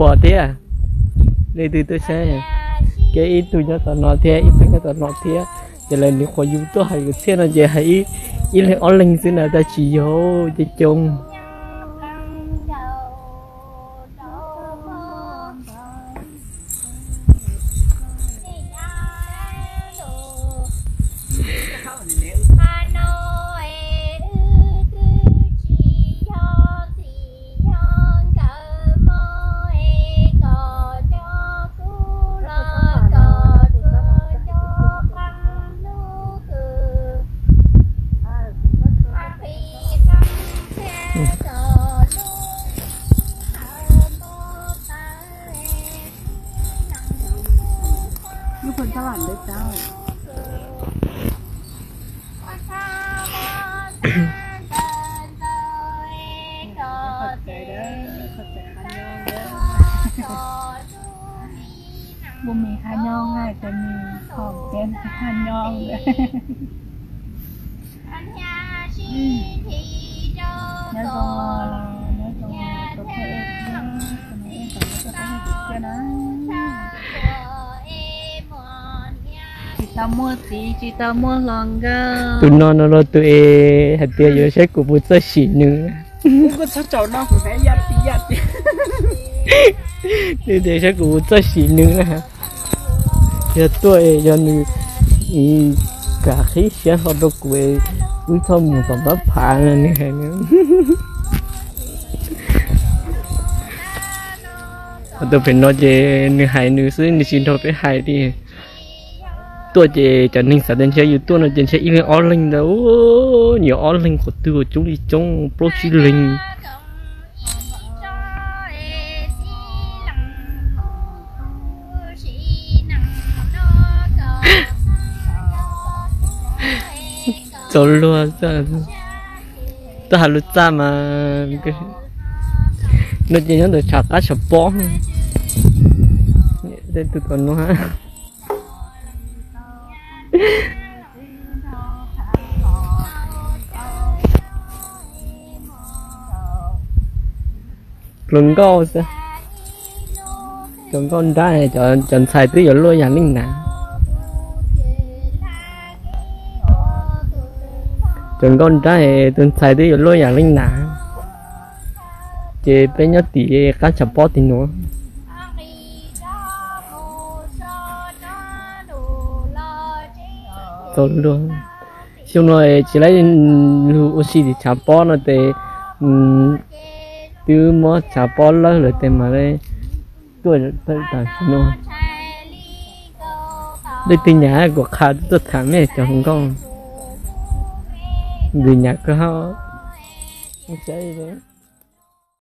Pom thiab, leej twg tuaj saib, kev ib tug nyob tom no thiab ib tug nyob tom no thiab, ces lawv nws qhuas yus tuaj hais yus txhiaj no ces hais ib leeg ob leeg xwb na, tab tsis yog coob coob. Ua mis ha nyob, cov mis hom peb ha nyob. Nyob zoo, nyob zoo, tus pheej ej thiab, tus no ej tau muab tuaj peb ej tus kiag na. Tsis tau muaj txiv, tsis tau muaj hluas nkauj. Tus no no los tus es hais tias yuav saib kuv puas txawj sim nws. Nws tias saib kuv puas txawj sim nws na. Yog tuaj yog nws kam qhib siab hlo rau kuv, wb txhob mus tom pab phav no nws hais. Tus pem no ces nws hais nws xwb, nws tsis nrog peb hais li. Tuaj ces cov neeg xav tias ntshe yus tuaj no ces ntshe ib leeg ob leeg ntawd, nyias ob leeg qhov twg coob li coob plaub tsib leeg. Txaus luag, tuaj hais lus txaj mas. No ces nyob ntawm tshav qab tshav pob. Tej tus tom no. Hluas nkauj xwb. Cov nkauj nrab, cov ntxhais twb yuav luaj yam leej nav. Cov nkauj nrab, tus ntxhais twb yuav luaj yam leej nav. Ces peb nyob tim qab tshav pob tim nuav. Txaus luag. Xyoo no tsis laib lug ua si tim tshav pob no tes, twb muab tshav pob lawb lawm tes mas tuaj tam sim no. Leej twg nyam kuv qha tuaj tham mej cov hluas nkauj. Ntxim nyam kawg hab. Saib